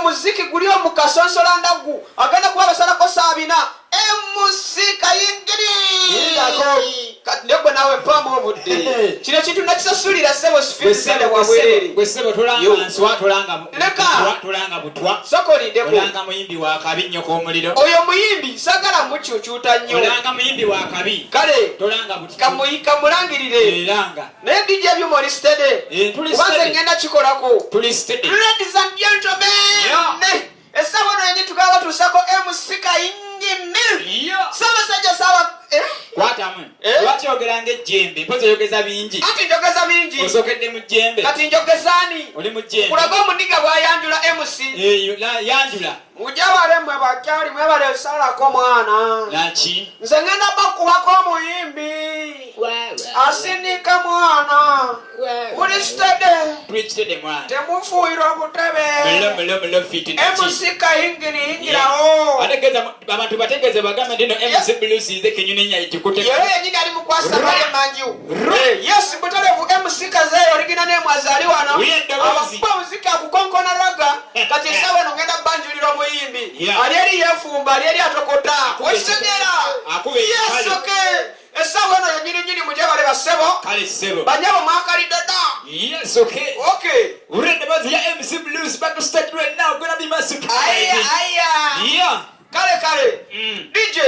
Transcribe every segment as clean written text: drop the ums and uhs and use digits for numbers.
Omuziki guli omu kasonsola ndaggu agenda kuba basalako saabina MC Kayingiri. Lindako. Kati naye gwe naawe mpaamu obudde. Kino ekintu nakisasulira ssebo sifirizende wabwereere. Gwe ssebo tolanga Yo. nswa, tolanga Leka. butwa, tolanga butwa. Sooka olindeko. Olanga muyimbi wa kabi nnyo k'omuliro. Oyo muyimbi sagala mukyukyuta nnyo. Olanga muyimbi wa kabi. Kale Tolanga butwa. Kamulangirire. Eranga. Naye DJ Byuma oli steady. Eh, tuli Kuba nze steady. ngenda kikolako. Tuli steady. Ladies and gentlemen. Yeah. Essaawa eno yennyini tugaba batuusako MC Kayingini. Yeah. Ssaabasajja saawa eh? Kwatamu. Eh? Lwaki oyogera ng'ejjembe? Mpozi oyogeza bingi. Anti njogeza bingi. Osookedde mu jjembe. Kati njogeza ani? Oli mu jjembe. Kulaga omuniga bw'ayanjula MC. Eh, yanjula. Mujabale mwe bakyali mwebale salako mwana. Laki? Nze ngenda bakubako omuyimbi. Asinika mwana. Muli steady. Tuli steady mwana. Temufuuyirwa butebe. Mulo, mulo, mulo, fit naki? MC Kayingini yingirawo. Ategeeza abantu bategeeze bagambe nti no MC Blues nze kenyini nya ekikute. Yeye yennyini ali mu kwasa bale manju. Yes, mutalevu MC Kazeeyo oligina ne mwazali wano. Uye eddoboozi. Abakuba muziki akukonkona raga. Kati essaawa eno ngenda banjulira omuyimbi. Yeah. Ali eri yeefumba, ali eri atokota. Okitegeera? Akuba Yes, ekikale. okay. Essaawa eno yennyini nnyini mujebale bassebo. Kale ssebo. Banyabo mwakalidde dda. Yes, okay. Okay. Ure eddoboozi lya MC Blues backstage right now. Gonna be my surprise. Aya, aya. Yeah. Kale, kale. DJ,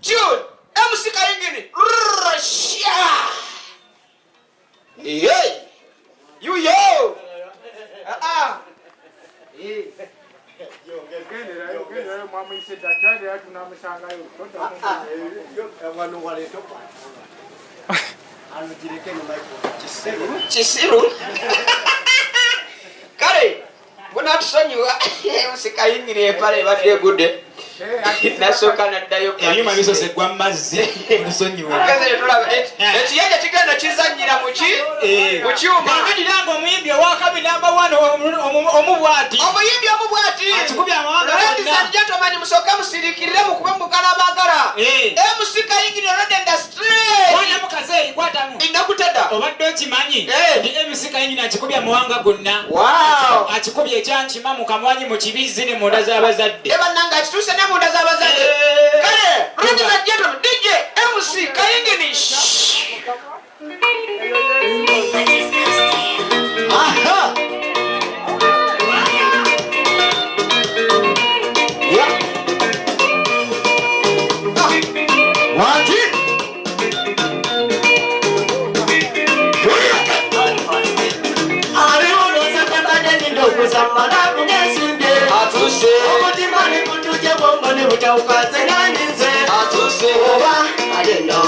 tune, MC Kayingini. Russia. Hey. You yo. Ah ah. Eh. Kisiru. Kale, munatusonyiwa. MC Kayingini empale ebadde egudde. Nasooka naddayo. Ebyuma bisose gwa mazzi. Olusonyiwa. Kale tulaba ekiyanja kigenda kizannyira mu ki? Mu kyuma. Kakati nange omuyimbi owakabi namba 1 omu bw'ati. Omuyimbi omu bw'ati. Akikubye amawanga Ladies gonna. and gentlemen, musooke musiriikirire mukube mugalabaagala. MC Kayingini already in the street. Kwatamu kazeeyi, kwatamu. Nnakutedda. Obadde okimanyi nti MC Kayingini akikubye amawanga gonna. Wow. Akikubye ekyankima mu kamwanyi mu kibizzi ne munda z'abazadde. Bannange akituuse ne munda z'abazadde. Kale, ladies and gentlemen, DJ MC Kayingini. Aha. Yeah. Wangi. Atuse. Omutima ne gutuje bwongo ne butawuka nze nandinze. Atuse. Oba aliyo.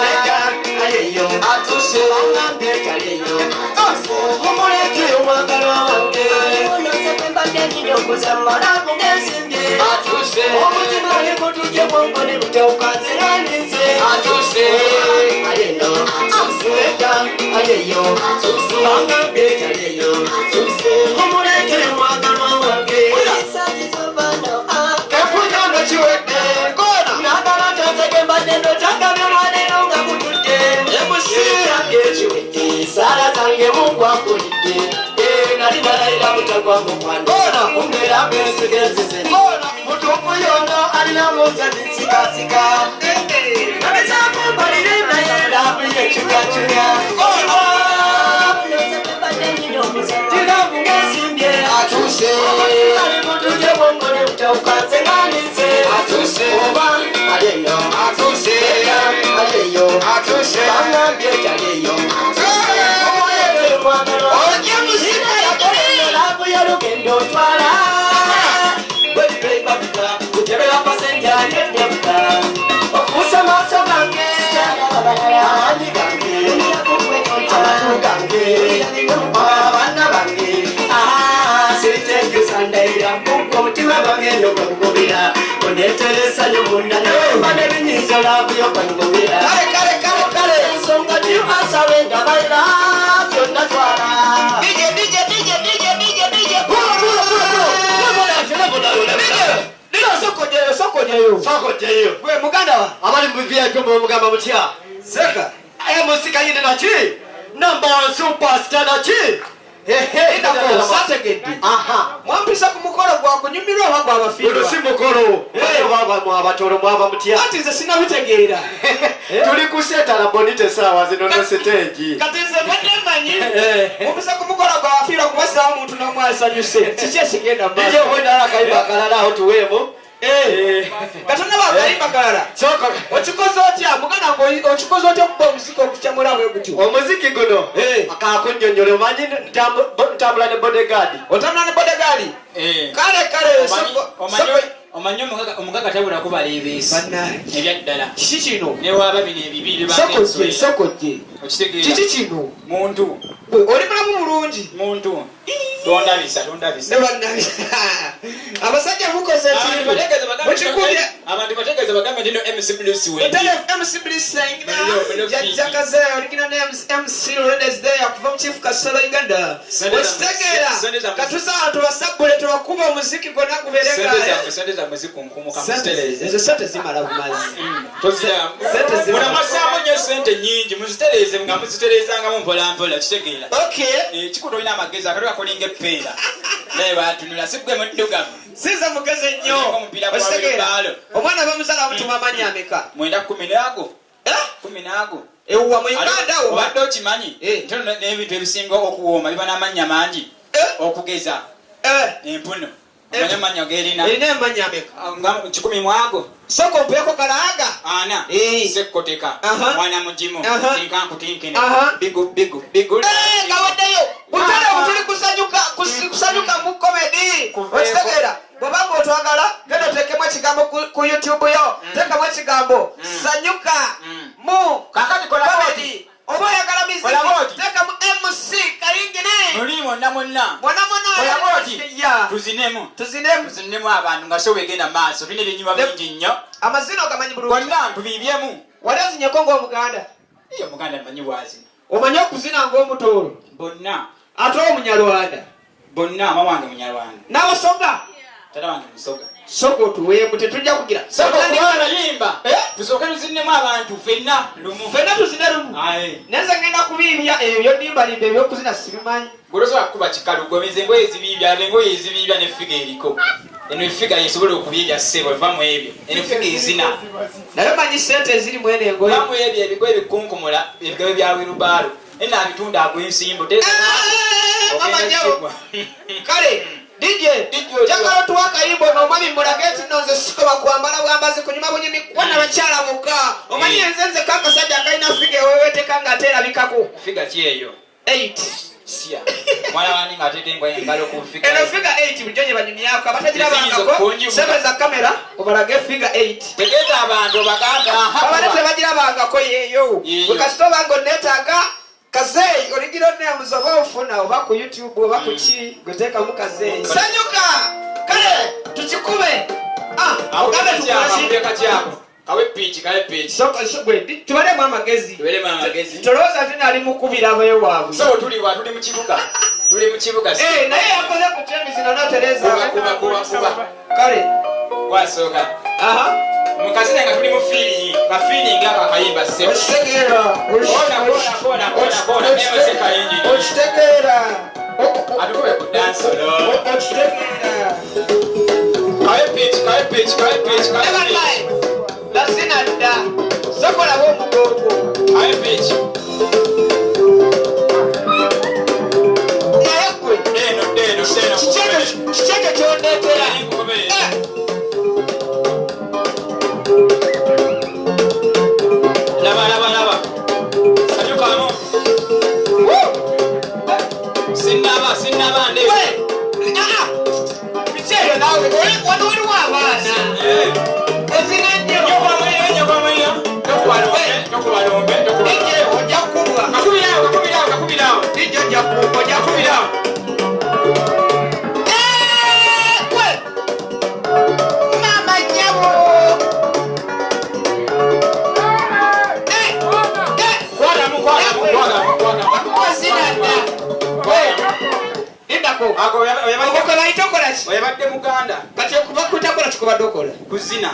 Nedda aliyo. Atuse. Bangambye taliyo. Mumuleke omwagalwa wange. Atuse. Omutima ne gutuje bwongo ne butawuka nze nandinze. Atuse. Aliyo. Nedda aliyo. Bangambye taliyo. Mumuleke omwagalwa wange. Kefunyano kiwedde. Kona. Nagala kyonsege mbadde ndokyagabirwa leero nga kutudde. MC. Yange kiwedde. Saala zange Mungu akulidde. Nali nalayira butagwa mukwano. Kona. Kumbeera mbesiga enzize. Kona. Mutuufu yono alina muze nsikasika. Nagezaako mbalire naye laavu y'ekigakiga. Kona. Kiramu ng'esimbye. Atuse. Ali mutuje bwongo ne butawuka nze ngalinze. Atuse. Oba aliyo. Atuse. Aliyo. Atuse. Bangambye taliyo. Omuleke mwagalwa. Ojje muzika Yakoleyo laavu y'olugendo otwala. Bwe biba kutebera pasenja yeddebuka. Ofuuse maaso gange. Amaanyi gange. Amatu gange. Abaana bange. Sirikyejjusa ndayira mpungu omutima gwange eno gwe gugubira. Ondeetera essanyu munda nemba n'ebinyiiza laavu yo kwe ngumira. Kale, kale, kale, kale. Ensonga gimasabe nga bayira byonna twala. DJ, DJ, DJ, DJ, DJ, DJ. Pulo, pulo, pulo, pulo. DJ, sokojeyo, sokojeyo. Sokojeyo. Gwe muganda wa. Abali mu VIP mugamba mutya? Seka. MC Kayinde naki? Number 1 superstar naki? Sategedde. Aha. Mwampisa ku mukolo gwa kunyumirwa oba gwa bafiirwa? Guno si mukolo. Oba mwabatolo mwaba mutya? Anti nze sinabitegeera. Tuli ku Setala Bonita essaawa zino no siteegi. Kati nze mbadde mmanyi mubisa ku mukolo gwa bafiirwa kuba siraba muntu n'omu asanyuse. Kiki ekigenda mu maaso? Ije obwedda akayimba akalala awo tuweemu. Katonda bakayimba kalala. Sooka Okikoze otya muganda wange, okikoze otya okuba omuziki okukyamula bwe gutyo? Omuziki guno kakunnyonnyola, omanyi ntambula ne bodyguard. Otambula ne bodyguard? Kale kale, Omanyi omugaga tabula kubala ebeesi. Bannange. Ebyaddala. Kiki kino? Newaaba bino ebibi bibanga Sokojje, enswera. sokojje. Okitegeera? Kiki kino? Muntu. Gwe oli mulamu bulungi? Muntu. Tondabisa, tondabisa. Ne bannange. Abasajja mukoze Abantu ekintu. bategeeze bagambe Mukikubye. Abantu bategeeze bagambe nti no MC Bruce wendi. Mutale MC Bliss Sayingina, Hello, hello, Jajja Fiji. Kaze, original names MC Ladies there kuva mu Chief Kasolo Uganda. Sente zammwe, Okitegeera? sente zammwe. Katusa abantu basabbule tubakuba omuziki gwonna gubeere Sente nga zammwe, sente zammwe zikunkumuka Sente muzitereeze. ezo sente zimala bumazi. Toziramu. Sente zimala. Muna mwassaamu nnyo sente nnyingi, muzitereeze nga muzitereezangamu mpola mpola, kitegeera. Okay. Kikuta olina amagezi, akatwe kakulinga eppeera. Naye baatunula, si ggwe muddugavu. Sinza mugezi ennyo. Oliko omupiira gwa Okitegeera? Wilbaro. Omwana bamuzaala bamutuma amannya ameka? 9 10 n'ago. Eh? 10 n'ago. Ewuwa mu Uganda oba? Obadde okimanyi? Eh. Nti nno n'ebintu ebisinga okuwooma biba n'amannya mangi. Eh? Okugeza Eh. empuno. Eh. Omanyi amannya g'erina? Erina amannya ameka? Nga 100 mu ago. Sooka ompeeko kalaaga. 4. Eh. Sekkoteka. Aha. Mwana mugimu. Aha. Tinkanku tinkene. Aha. Bigu, bigu, bigu. Eh, nga waddeyo. Butale tuli kusanyuka, kusanyuka mu comedy. Kuveeko. Okitegeera? Bw'obanga otwagala, genda oteekemu ekigambo ku YouTube yo. Teekamu ekigambo sanyuka mu Kaakati kola comedy. Oba oyagala music, Kola bw'oti. teekamu MC Kayingire. Muli mwonna mwonna. Mwonna mwonna. Kola bw'oti. Ya. Tuzinemu. Tuzinemu. Tuzinemu abantu nga show egenda maaso. Tulina ebinyuma bingi nnyo. Amazina ogamanyi bulungi. Bonna tubiibyemu. Wali ozinyeko ng'Omuganda? Iyo Omuganda mmanyi bw'azina. Omanyi okuzina ng'Omutooro? Bonna. Ate Omunyarwanda? Bonna, mama wange Munyarwanda. N'Abasoga? Tata wange Musoga. Soka otuweemu, tetujja kugira. Soko kubana yimba. Eh? Tusooke tuzinemu abantu ffenna lumu. Ffenna tuzine lumu. Aye. Naye nze ngenda kubiibya ebyo byonnimbalimba, ebyokuzina sibimanyi. Gwe tosobola kukuba kikalu, gwe engoye ezibiibya, laba engoye ezibiibya ne ffiga eriko. Eno effiga yesobola okubiibya ssebo, va mu ebyo. Eno ffiga ezina. Naye omanyi ssente eziri mu eno engoye? Va mu ebyo ebigoye bikunkumula, ebigoye bya wirubaalo. Eno abitunda agw'ensimbu. Eh, mama nnyabo. Kale DJ, DJ, njagala otuwa akayimba ono omwami mulage nti nno nze sikoba kwambala bwambazi kunyuma bunyumi kuba nabakyala bokka. Omanyi nze nzeka akasajja akalina figa eweweteka ng'ate erabikako. Figa ki eyo? 8. Sia. Mwana wange ng'ateeka engalo ku figa. Eno figa 8 bulijjo gye banyumyako Eziyinza abatagirabangako. okukunjibwa. Sebeza kamera obalage figa 8. Tegeeza abantu obagambe, aha, Babadde kuba. tebagirabangako yeeyo. Yeeyo. Bwe kasita obanga onneetaaga Kazeeyi original names oba ofuna oba ku YouTube oba ku ki, gweteekamu Kazeeyi. Sanyuka! Kale tukikube. Ah, Awo ogambe kakyako, tukola ki? akubye kakyako. Kawe piiki, kawe piiki. Sooka, so, gwe, tubalemu amagezi. Tubalemu amagezi. Tolowooza nti nali mukubira beewaabwe. So tuli wa, tuli mu kibuga. Tuli mu kibuga. Eh, naye yakoze ku kyemizino n'atereeza. Kuba, kuba, kuba, kuba. Kale. Wasooka. Aha. Mukazina nga tuli mu feeling, ka feeling ako akayimba ssebo. Okitegeera. Kona, kona, kona, kona, kona. MC Kayingire. Okitegeera. Atukube ku dance floor. Okitegeera. Kawe piiki, kawe piiki, kawe piiki, kawe Never piiki. mind. Lazina dda. Sokola bw'omugongo. Kawe piiki. Naye ggwe. Eno, eno, eno. Kiki ekyo ky'ondeetera? Nkugoberera. Eh. Laba, laba, laba. Sanyukamu. Woo! Sinnaba, sinnaba nde. Gwe. Ah, ah. Biki ebyo naawe? Wano waliwo abaana. Eh. Ozina nnyo. Nyokuba mwenya, nyokuba mwenya. Tokuba lumbe, tokuba lumbe, tokuba DJ ojja kukubwa. Kakubirawo, kakubirawo, kakubirawo. DJ ojja kukubwa, ojja kukubwa. Kakubirawo. Eh, gwe. Mama nnyabo. Eh, eh. Kwatamu, kwatamu, kwatamu, kwatamu. Ozina dda. Gwe. Lindako. Ako Okwo kwe bayita okola ki? Oyabadde Muganda. Kati okuba kutakola kikubadde okola. Kuzina.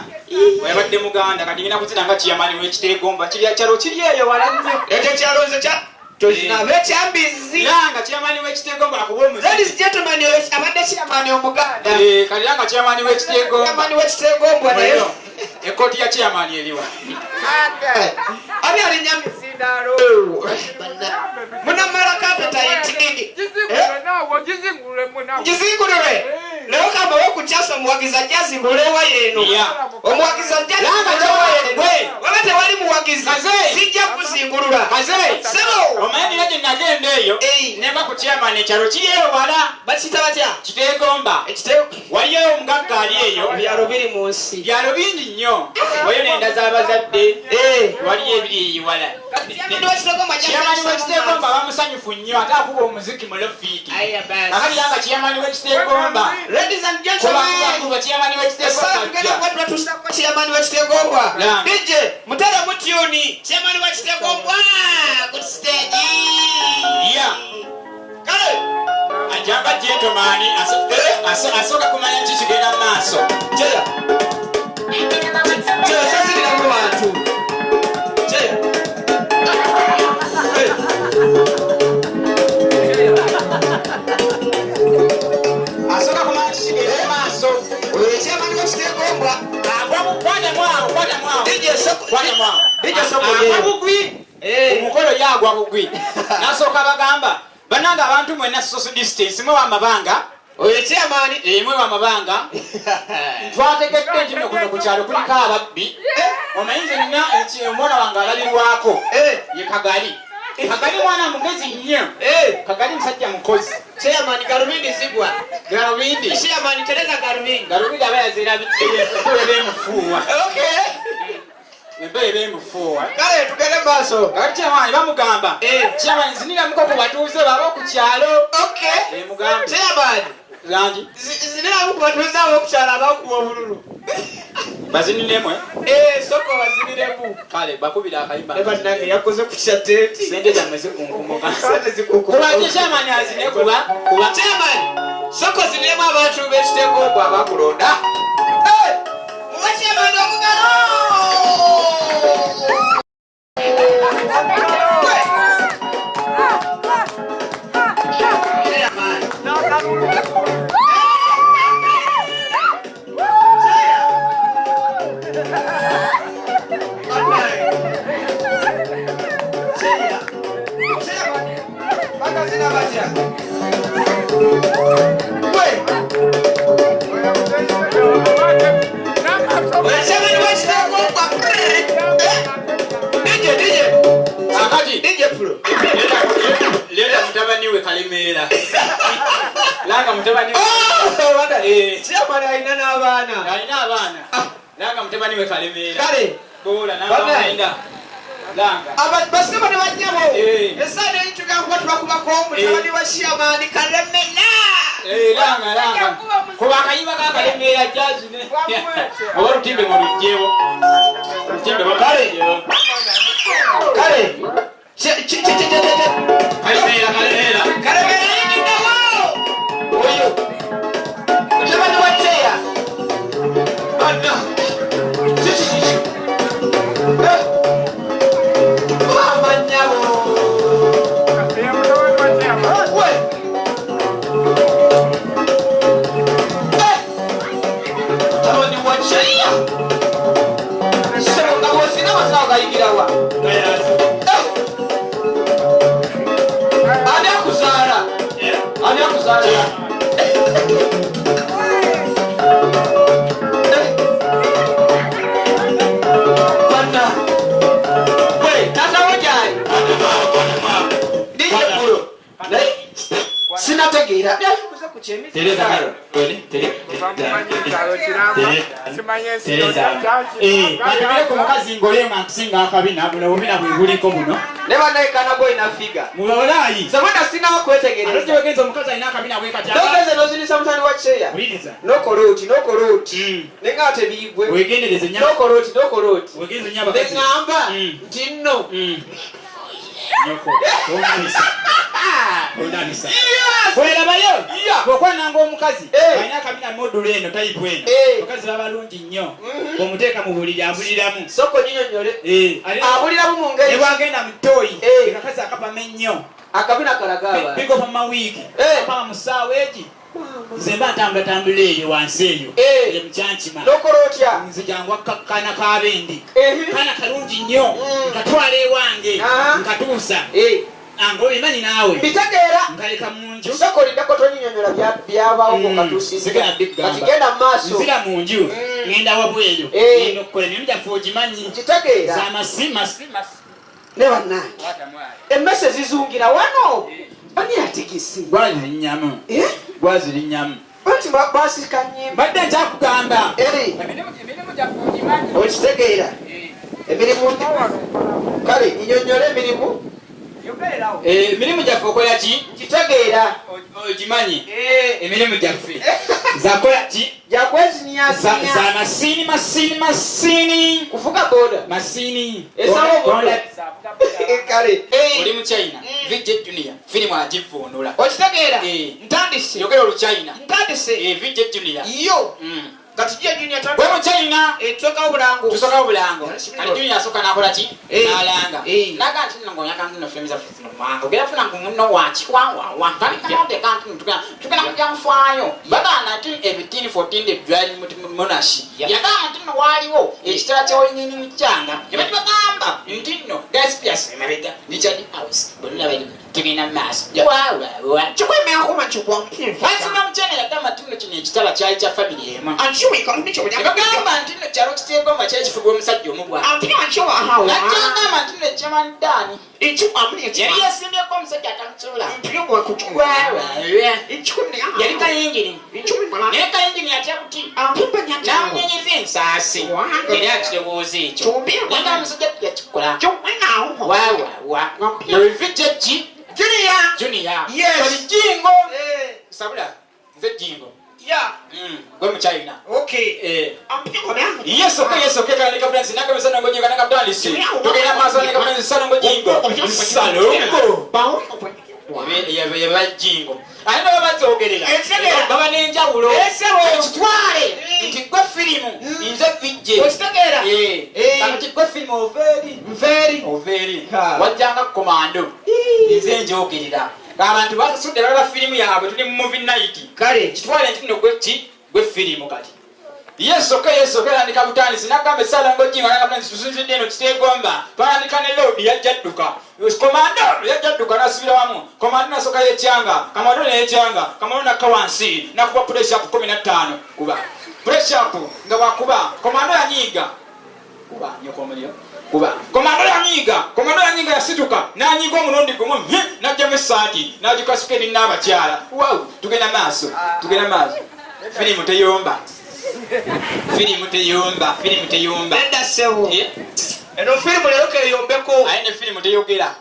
Oyabadde Muganda, kati ngenda kuzina nga kiyamani w'Ekiteegomba. Kiri kyalo kiri eyo wala nnyo. Ekyo kyalo nze kya Tozina abekyambizi. Langa chairman w'ekiteegomba akuba omuziki. Ladies gentlemen, oyo abadde chairman omuganda. Eh, kati langa chairman w'ekiteegomba. Chairman w'ekiteegombwa naye. Ekkooti ya chairman eriwa? Ani alinnya mizindaalo? Munamala kapetayiti. Gizingulule. Leero kambawe ku kyasa omuwagizi ajja azingulule waya eno. Omuwagizi ajja azingulule waya eno. Waba tewali muwagizi sijja kuzingulula. Ssebo. Omanyi nina gye nagenda eyo nemba ku chairman ekyalo kiri eyo wala. Bakiyita batya? Kiteegomba. Waliyo omugagga ali eyo. Ebyalo biri mu nsi. Byalo bingi nnyo. Waliyo n'enda z'abazadde. Waliyo ebiri eyo wala. Chairman w'ekiteegomba bamusanyufu nnyo ate akuba omuziki mu lofiiti. Akati yanga chairman w'ekiteegomba. Ladies and gentlemen, Kuba chairman w'ekiteegomba. Tugenda kuba tubatuusako chairman w'ekiteegombwa. DJ, muteremu tune. Chairman w'ekiteegombwa ku stage. Yeah. Kale. Ajamba gentleman asooka kumanya ki kigenda mu maaso. Jeya. Jeya, sasirira mu bantu. Jeya. Asooka kumanya ki kigenda mu maaso. Oyo chairman w'ekiteegombwa. Agwa mu kwata mwawo, kwata mwawo. DJ, soko. Kwata mwawo. DJ, soko. Agwa bugwi. Omukolo ye agwa bugwi. N'asooka bagamba, bannange abantu mwenna social distance, mwewa amabanga. Oyo chairman. Mwewa amabanga. Twategedde nti nno kuno ku kyalo kuliko ababbi. Omanyi nze nina omwana wange alabirwako. Ye Kagali. Kagali mwana mugezi nnyo. Kagali musajja mukozi. Chairman, galubindi zigwa. Galubindi. Chairman, tereza galubindi. Galubindi aba yazirabidde empewo ebeemufuuwa. Okay. Empewo ebeemufuuwa. Kale tugende mu maaso. Kakati chairman bamugamba. Chairman ziniramuko ku batuuze baba ku kyalo. Okay. Mugambe. Chairman. Langi. Ziniramu ku batuuze abo ku kyalo abakuwa obululu. Bazininemu? Soko baziniremu. Kale bakubira akayimba. Ne bannange yakoze ku kya tenti. Sente zammwe zikunkumuka. Sente zikunkumuka. Kuba chairman azine kuba. Kuba. Chairman, soko ziniremu abantu b'ekiteegombwa abakulonda. Muwe chairman omugalo! Leeta mutabani we Kalemeera. Langa mutabani we. Chairman alina n'abaana. Alina abaana. Langa mutabani we Kalemeera. Kale. Boola n'abaana. Langa. Basebo ne bannyabo. Essaawa eno tugenda kuba tubakubako mutabani wa Chairman Kalemeera. Langa, langa. Kuba akayimba ka Kalemeera jazz ne. Oba olutimbe muluggyewo. Olutimbe Kale. Kale. Kalemeera, Kalemeera. Kalemeera yingiddewo. Oyo. Mutabani wa Cheya. Anna. Kiki kiki. Maama nnyabo. We. Mutabani wa Cheya. Ssebo nga bw'osina amasawo gayigira wa? Ani akuzaala? Ani akuzaala? Banna. Gwe, taata wo gy'ali? DJ Bulo. Naye sinategeera. Katubire ku mukazi ng'oli nga nkusinga akabina, buno bubina bwe buliko buno. Ne bannaye kana gwe olina figa. Mulolaayi. Nze bwena sinawo kwetegereza. Ate wegenza omukazi alina akabina bwe kati. N'ogenze n'ozinisa mutani wa Cheya. Wuliriza. N'okola oti, n'okola oti. Ne nga tebiigwe. Weegendereze nnyo. N'okola oti, n'okola oti. Weegendereze nnyo abakazi. Ne ŋŋamba nti nno. Nyoko, toŋŋamisa. Ondabisa. Yes! Bwerabayo Yeah. bw'okwananga omukazi Eh. alina akabina modula eno tayipu eno Eh. abakazi babalungi nnyo bw'omuteeka mu buliri abuliramu Soko nyinyonnyole. Eh, alina- Abuliramu mu ne ngeri. bwagenda mu ttooyi Eh. akakazi akapama ennyo Akabina kalaga abantu. bigopa mu mawiiki Eh. apama mu ssaawa egi nze mba ntambulatambula eyo wansi eyo Eh. eyo mukyankima N'okola otya? nze jangu akkakkana k'abendi Eh. kana kalungi nnyo Mm. nkatwala ewange Aha. nkatuusa Eh. nga obimanyi naawe Mbitegeera. nkaleka mu nju Soko lindako tonyinyonyola byabaawo Mm. ng'okatuusizza. Sigala mbigamba. Kati genda mu maaso. nzira mu nju Mm. ngenda wabweru Eh. ngenda okukola emirimu gyaffe ogimanyi Nkitegeera. zamasi masi masi Ne bannange. Emmese zizungira wano. Ani yatigisi? gwazirinnyamu Eh? gwazirinnyamu Anti basika nnyimba. mbadde nkyakugamba Eri. emirimu gyaffe ogimanyi Okitegeera. Emirimu kale nyinyonyola emirimu. Emirimu gyaffe okola ki? Nkitegeera. Ogimanyi emirimu gyaffe zakola ki? Gyakwezinyazinya. Za masiini masiini masiini Kuvuga boda. masiini Esala obudde. Kale. Oli mu China VJ Junior firimu agivvuunula. Okitegeera. Eh. Ntandise. Yogera Oluchina. Ntandise. VJ Junior. Yo. Kati gye Junior Gwe mu China. Tusokawo bulango. Tusokawo bulango. Kati Junior asooka n'akola ki? Eh. N'alanga. Eh. Naga nti nno ng'oyagala nno firimu zaffe zino mu mawanga. Ogenda funa ngu munno waki wa wa wa. Tandika n'oteeka nti nno tugenda kujja nfaayo. Bagamba nti ebitini 14 the Dual Monarchy. Yagamba nti nno waaliwo ekitala ky'olunnyini mu kyanga. Ne batubagamba nti nno Gaspias emabega, Richard House, bonna bali tugenda mu maaso. Wa wa wa. Wansoma Muchena yagamba nti nno kino ekitala kyali kya famire emu. Ne bagamba nti nno kyalo Kiteegomba kyali kifugibwa omusajja omu bw'ati. Najja agamba nti nno Ekyamandani yali yesimbyeko omusajja atamusobola. Wa wa wa. Yali kayingini. Naye kayingini atya buti? N'amunyenyeza ensaasi. Yali akirowooza ekyo. Naye nga omusajja yakikola. Wa wa wa. Noluvijja ki? Junior. Junior. Yes. Kati Jingo. Eh. Sabula. Nze Jingo. Yeah. Gwe mu China. Okay. Yes, okay, yes, okay. Kana kabla naka msana ngoji kana kabla lisi. Tugenda maaso naka kabla msana ngoji ngo. Salongo. Yeba Jingo. Ate baba bazoogerera. Ekitegeera. Baba n'enjawulo. Esebo. Kitwale nti gwe firimu nze vijje. Okitegeera. Kati gwe firimu ova eri. Nveeri. Ova eri. Ha. Wajjanga komando. Nze njogerera. Abantu basasudde balaba firimu yaabwe tuli mu movie night. Kale. Kitwale nti nno gwe ki? Gwe firimu kati. Yes, okay, yes, okay, andika butandisi. Nagamba essala ng'ojinga, nagamba nti tusinzidde eno Kiteegomba. Twandika ne Lord yajja adduka. Komando yajja adduka n'asibira wamu. Komando n'asooka yeekyanga. Komando ne yeekyanga. Komando n'akka wansi. N'akuba press up 15. Kuba. Press up nga bw'akuba. Komando yanyiiga. Kuba nnyoko omuliro. Kuba. Komando yanyiiga. Komando yanyiiga yasituka. N'anyiiga omulundi gumu. N'aggyamu essaati. N'agikasuka eri n'abakyala. Wow, tugenda maaso. Tugenda maaso. Firimu teyomba. Firimu teyomba. Firimu teyomba. Nedda ssebo. Eno firimu leero keyombeko. Aye ne firimu teyogera.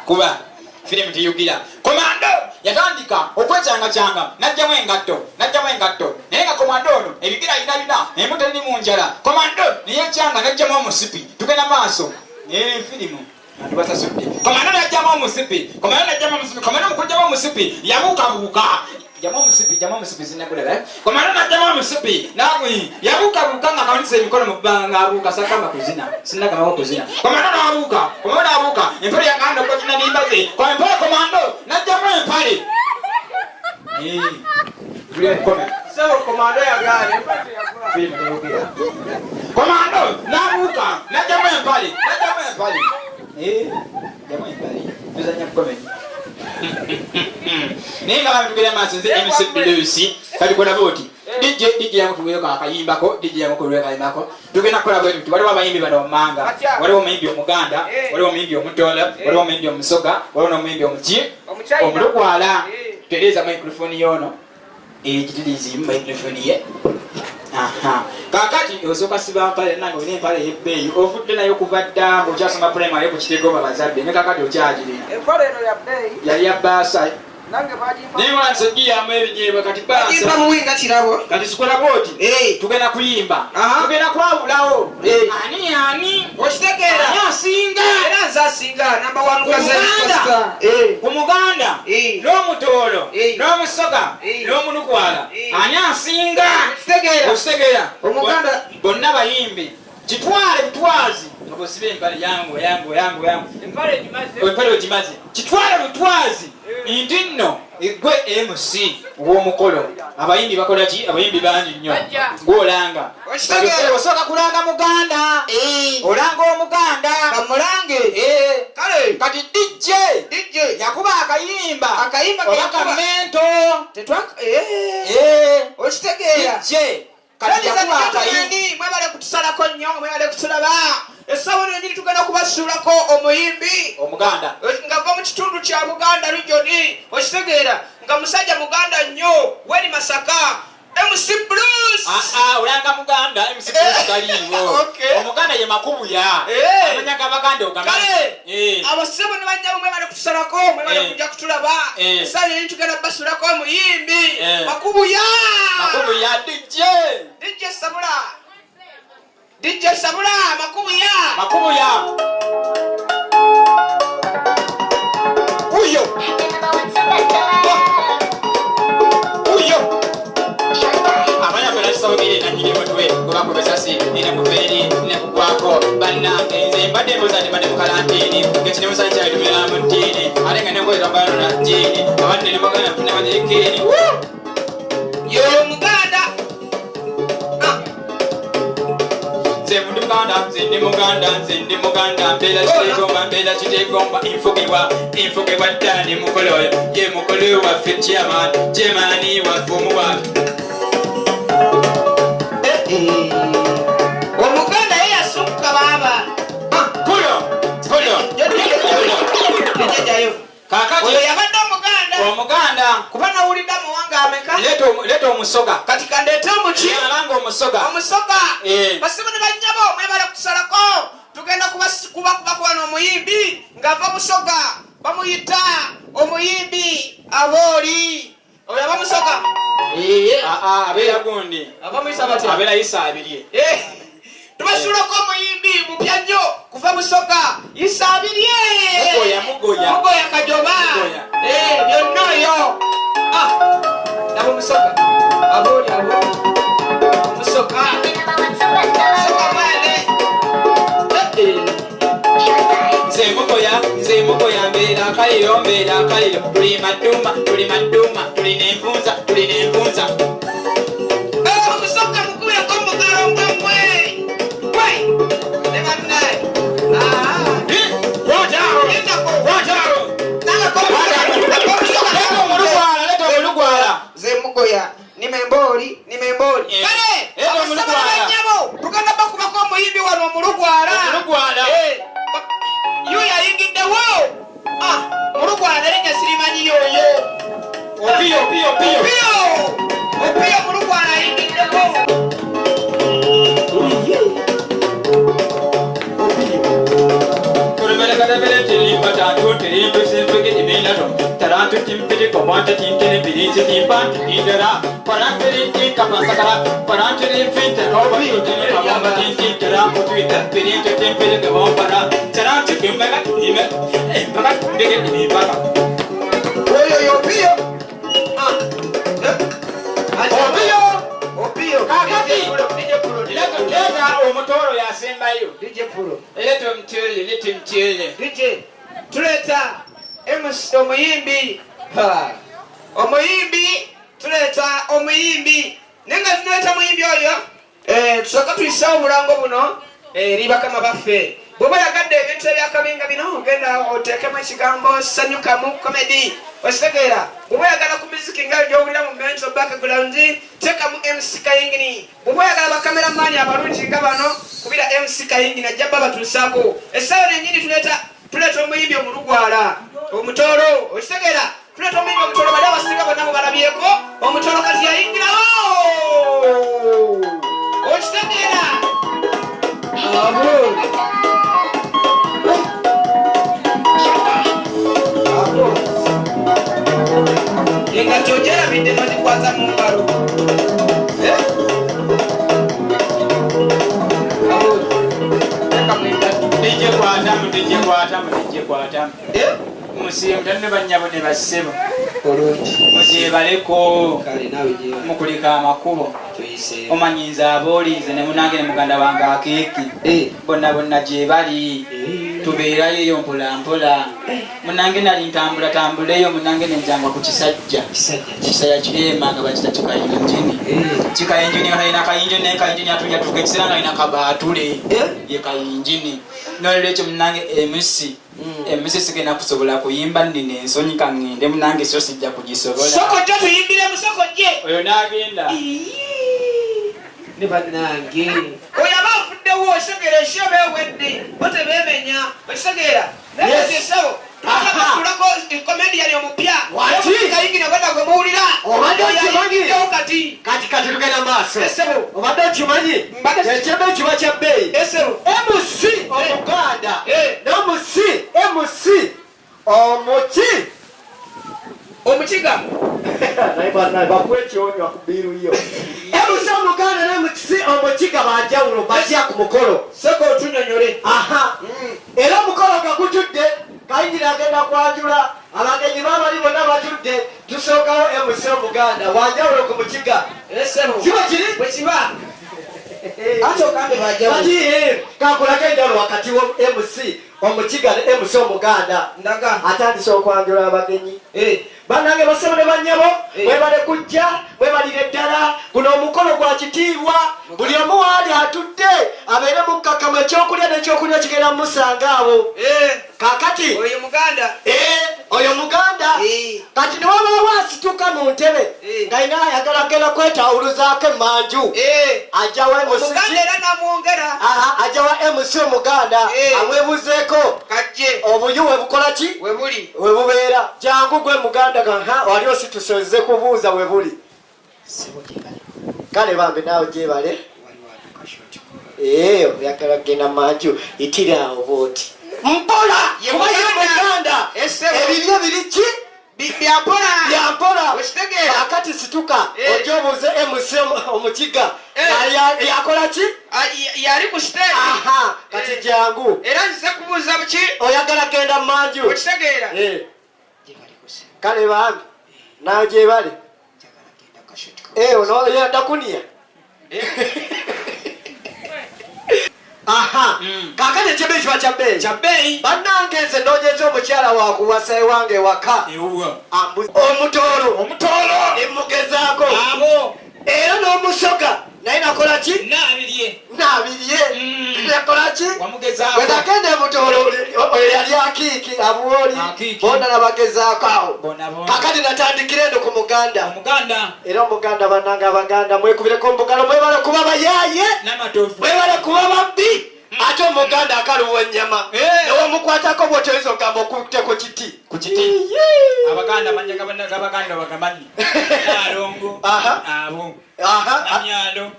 Kuba firimu teyogera. Komando yatandika okwecangacanga n'aggyamu engatto, n'aggyamu engatto. Naye nga komando ono ebigere alina bina, embuto eri mu njala. Komando ne yeekyanga n'aggyamu omusipi. Tugenda maaso. Firimu abantu basasudde. Komando n'aggyamu omusipi. Komando n'aggyamu omusipi. Komando mu kuggyamu omusipi yabuukabuuka. Jamu omusipi, jamu omusipi zinagulaba. Komando n'aggyamu omusipi, yabuukabuuka nga akawanise emikono mu bbanga ng'abuuka, sagamba kuzina, sinnagambako kuzina. Komando n'abuuka, komando n'abuuka, empale yaganda okugina n'embaze. Kwa empale komando n'aggyamu empale. Tuli mu kkomera. Ssebo komando yagaanye. Firimu teyogera. Komando n'abuuka, n'aggyamu empale, n'aggyamu empale. Jamu empale. Tuzannya comedy. Naye nga batugenda maaso nze MC Blues kalikola bwoti. DJ DJ yamutuweeko akayimbako, DJ yamukuweeko akayimbako. Tugenda kukola bwe tuti. Waliwo abayimbi bano wammanga. Waliwo omuyimbi Omuganda, waliwo omuyimbi Omutoolo, waliwo omuyimbi Omusoga, waliwo n'omuyimbi Omuki, Omulukwala. Tereza microphone y'ono. Gitirizi microphone ye. Aha. Kaakati osooka siba mpale nange olina empale ey'ebbeeyi ovudde nayo kuva dda ng'okyasoma primary ku Kiteegomba bazadde ne kaakati okyagirina. Empale eno ya bbeeyi. Yali ya bbaasa. Naye wansi ogiyamu ebinyeebwa kati Bagimpa muwi nga kirabo. Kati sikola bwoti. Tugenda kuyimba. Tugenda kwawulawo. Ani ani? Okitegeera. Ani asinga? Era nze asinga namba 1 Ku kaze. Muganda. Ku Muganda. N'omutoolo. N'omusoga. N'omunukwala. Ani asinga? Okitegeera. Okitegeera. Omuganda. Bonna bayimbi. Kitwale butwazi. Obosibe empale yangu yangu yangu yangu. Empale ogimaze. Empale ogimaze. Kitwale butwazi. Nti nno gwe MC w'omukolo. Abayimbi bakola ki? Abayimbi bangi nnyo. Gw'olanga. Osooka kulanga Muganda. Olanga Omuganda. Kamulange. Kale. Kati DJ. DJ. Yakuba akayimba. Akayimba Oba kamento. Okitegeera. DJ. Kati yakuba akayimba. Mwebale kutusalako nnyo, mwebale kutulaba. Essaawa eno yennyini tugenda kubasuulako omuyimbi. Omuganda. Ng'ava mu kitundu kya Buganda region. Okitegeera nga musajja Muganda nnyo, weri Masaka. MC Bruce. Olanga Muganda, MC Bruce taliiwo. Omuganda ye Makubuya. Amanya g'Abaganda ogamanyi. Kale, abasebo ne bannyabo mwebale kutusalako, mwebale kujja kutulaba. Essaawa eno tugenda kubasuulako omuyimbi. Makubuya. Makubuya DJ. DJ Sabula. DJ Sabula, Makubuya. Makubuya. Uyo. Uyo. Abanya bwe nakisobogere nannyini mutwe gwe bakuba essasi ne kufeeri ne kugwako bannange nze mbadde mbuuza nti mbadde mu kalantiini ng'ekinimusa nkyalitumira mu ttiini ate nga nengoye zambala na jjiini abadde ne muganda nfune bajekeeni. Yoyo Muganda. Nze ndi Muganda, nze ndi Muganda, nze ndi Muganda, mbeera Kitegomba, mbeera Kitegomba, nfugibwa, nfugibwa dda ne mukolo oyo, ye mukolo waffe chairman, chairman waffe omuwa. Omuganda ye yasukka baaba. Kulo, kulo, kulo. Kaakati Oyo yabadde Omuganda. Omuganda. Kuba nawulidde amawanga ameka? Leeta omusoga. Kati kandeete omuki? Alanga omusoga. Omusoga. Basibo ne bannyabo mwebale kutusalako. Tugenda kuba n'omuyimbi ng'ava Busoga. Bamuyita omuyimbi Abooli. Oyo aba Musoga. Abeera gundi. Abamuyita batya? Abeera Isa Abirye. Tubasuulako omuyimbi mupya nnyo kuva Busoga. Isa Abirye. Mugoya, Mugoya. Mugoya Kajoba. Mugoya. Byonna oyo. Nabo Musoga. Abooli, abooli. Musoga. Musoga mwene. Nze Mugoya, nze Mugoya, mbeera Kaliro, mbeera Kaliro. Tuli maduma, tuli maduma, tulina enfunza, tulina enfunza. Omusoga mukubireko mugalo gwammwe. Gwe, ne bannaye. Kwata awo. Kwata awo. Leeta omulugwala, leeta omulugwala. Nze Mugoya, nimembooli, nimembooli. Kale, Leeta abasaba omulugwala. bannyabo, tugenda bakubako omuyimbi wano omulugwala. Omulugwala. Yo yayingiddewo. Mulugwala erinnya sirimanyi yoyo. Opiyo, opiyo, opiyo. Opiyo. Opiyo mulugwala ayingiddewo. Oyo Opiyo. Opiyo. Opiyo. Kakati. DJ Pulo, DJ Pulo. Leeta omutoolo yasembayo. DJ Pulo. Leeta omutoolo, leeta omutoolo. DJ, tuleeta MC omuyimbi. Ha. Omuyimbi, tuleeta omuyimbi. Naye nga tuleeta muyimbi oyo, tusooka tuyiseewo obulango buno eri bakama baffe. Bw'oba oyagadde ebintu ebyakabinga bino, ogenda oteekemu ekigambo sanyukamu comedy. Okitegeera? Bw'oba oyagala ku muziki nga gy'owulira mu mental background, teekamu MC Kayingini. Bw'oba oyagala bakameramani abalungi nga bano, kubira MC Kayingini ajja babatuusaako. Essaawa yennyini tuleeta omuyimbi omulugwala, omutoolo. Okitegeera? Tuleeta omuyimbi omutoolo, bali abasinga bonna mubalabyeko. Omutoolo kati yayingirawo. Okitegeera? Abo. Abo. Musiibe mutya ne bannyabo ne bassebo. Bulungi. Mugyebaleko. Kale naawe gyebale. Mukulika amakubo. Tuyiseewo. Omanyi nze abooli nze ne munange ne muganda wange Akiiki. Eh. Bonna bonna gyebali. Eh. Tubeerayo eyo mpola mpola. Munange nali ntambula tambula eyo munange ne njangwa ku kisajja. Kisajja ki? Kisajja kiri emanga bakita kikayinjini. Eh. Kikayinjini nga talina kayinjini naye kayinjini atulya tuuka ekiseera nga alina kabaatule. Eh. Ye kayinjini. Nolwekyo munange MC MC sigenda kusobola kuyimba nina ensonyi kaŋŋende munange so sijja kugisobola. Soko jje tuyimbiremu soko jje. Oyo n'agenda. Ne bannange. Oyo aba afuddewo okitegeera esho eba ewedde bo tebeemenya okitegeera. Naye Yes. kati essebo Aha. tulako comedian omupya. Waki? Kayingi nabadda gwe muwulira. Obadde Oyo okimanyi? ayingiddewo kati. Kati kati tugenda maaso. Essebo. Obadde okimanyi? Mbadde- Ekyembe kiba kya bbeeyi. Essebo. MC Omuganda Eh. n'omusi MC omuki Omukiga. Naye bannaye bakuwa ekyonywa ku bbiiru yo. MC Omuganda n'omusi Omukiga banjawulo batya ku mukolo? Soko otunyonyole. Aha. Era omukolo nga gujjudde, Kayingira agenda kwanjula abagenyi babali bonna batudde, tusookawo MC Omuganda wanjawulo ku Mukiga. Essebo. Kiba kiri? Bwe kiba. Ate ogambe bajjawulo. Kati kankulako enjawulo wakati wa MC Omukiga ne MC Omuganda. Ndaga. Atandise okwanjula abagenyi. Eh. Bannange basebo ne bannyabo, Eh. mwebale kujja, mwebalire ddala. Guno omukolo gwa kitiibwa, buli omu waali atudde abeere mukkakkamu, ekyokulya n'ekyokunywa kigenda mumusanga awo. Eh. Kaakati Oyo Muganda. Eh, oyo Muganda. Eh. Kati ne wabaawo asituka mu ntebe Eh. ng'alina ayagala genda kwetawuluzaako emmanju, Eh. ajja wa MC Omuganda era namwongera. Aha, ajja wa MC Omuganda Eh. amwebuzeeko Kajje. obuyu we bukola ki, We buli. we bubeera. Jangu gwe Muganda, ha wali ositusoze kubuuza we buli. Kale bambi naawe gyebale. Eh, oyagala kugenda manju, itira awo bw'oti mpola, Ye kuba ye Muganda. Muganda. Essebo. Ebiryo biri ki? Bya mpola. Bya mpola. Okitegeera? Kakati situka Eh. ojja obuuze MC Omukiga Eh. yakola ki? Ah, yali ku siteegi. Aha, kati Eh. jangu. Era nzize kubuuza buki? Oyagala genda manju. Okitegeera? Eh. Kale bambi naawe gyebale. Eh, ono ndakunia. Aha, kakati ekyembe kiba kya bbeeyi. Kya bbeeyi. Bannange nze nnoonyeza omukyala wakuwasa ewange ewaka. Ewuwo. Omutoolo. Omutoolo. Ne mugezaako. Abo. Era n'omusoga naye nakola ki? Naabirye. Naabirye. Nakola ki? Wamugezaako. Bwe nagenda emutoolo oyo yali Akiiki abuwoli. Akiiki. Bonna nabagezaako awo. Bonna bonna. Kakati natandikira eno ku Muganda. Omuganda. Era Omuganda bannange Abaganda mwekubireko mbugalo, mwebale kuba bayaaye. N'amatovu. Mwebale kuba babbi. Ate Omuganda akaluwa ennyama. Eh. Newomukwatako bw'otoyinza okugamba okutte ku kiti. Ku kiti. Yee. Abaganda amannya g'Abaganda bagamanyi. Naalongo. Aha. Abo. Aha. Namyalo.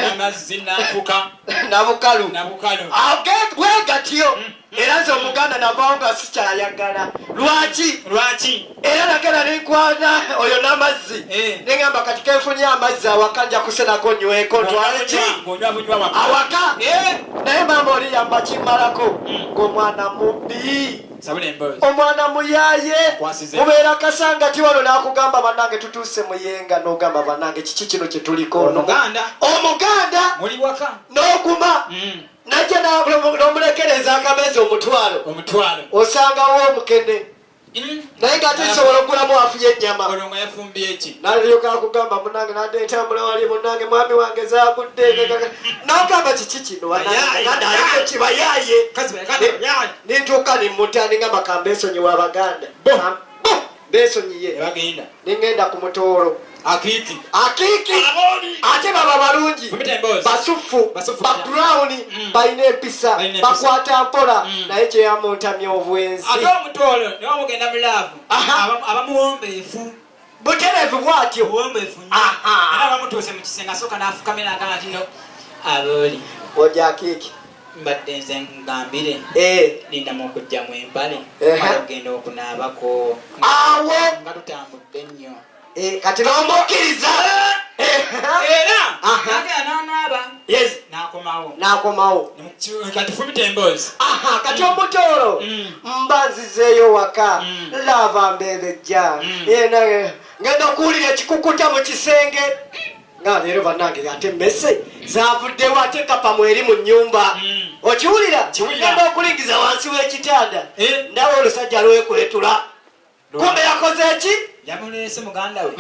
Namazzi Nafuka. Nabukalu. Nabukalu. Bwe gatyo. Era nze Omuganda navaawo nga sikyayagala. Lwaki? Lwaki? Era nagenda nenkwana oyo n'amazzi. Eh. Nengamba kati kenfunye amazzi awaka nja kusenako nyweko ntwale ki? Ng'onywa bunywa waka. Awaka. Eh. Naye maama oli yamba kimmalako. Ng'omwana mubbi. Sabula emboozi. Omwana muyaaye. Kwasize. Mubeera Kasanga ti wano n'akugamba bannange tutuuse Muyenga, n'ogamba bannange kiki kino kye tuliko? Omuganda. Omuganda. Muli waka. N'oguma. Najja n'omulekereza akamezi omutwalo. Omutwalo. Osangawo omukene. Naye ng'ate nsobola okugulamu afu y'ennyama. Olwo nga yafumbye ki? N'alyoka akugamba munnange nadde entambula wali munnange mwami wange zaagudde. N'agamba kiki kino? Bayaaye. Bannange aliko ki bayaaye? Kazi bayaaye. Bayaaye. Nintuuka nimmuta ningamba kambeesonyiwe Abaganda. Bo. Bo, beesonyiye. Ne bagenda. Ningenda ku mutoolo. Akiiki. Akiiki. Abooli. Ate baba balungi. Fumita emboozi. Basufu. Basufu. Ba brown. Balina empisa. Balina empisa. Bakwata mpola. Naye kyeyamuntamya obwenzi. Ate omutoolo ne bamugenda mu laavu. Aha. Abamuwombeefu. Butereevu bw'atyo. Buwombeefu nnyo. Aha. Era bamutuuse mu kisenge asooka n'afukamira n'agamba nti no abooli. Ojja Akiiki. Mbadde nze ngambire. Eh. Lindamu okugyamu empale. Ehe. Mala okugenda okunaabako. Awo. Nga tutambudde nnyo. Eh, kati n'omukkiriza. Era Aha. n'agenda n'anaaba. Yes. N'akomawo. N'akomawo. Kati fumita emboozi. Aha, kati omutoolo mba nzizeeyo waka laava mbebejja. Yena ngenda okuwulira ekikukuta mu kisenge nga leero bannange, ate emmese zavuddewo, ate kapa mweri mu nnyumba. Okiwulira? Nkiwulira. Ngenda okulingiza wansi w'ekitanda, ndaba olusajja lwekwetula, kumbe yakoze eki? Yamuleese muganda we.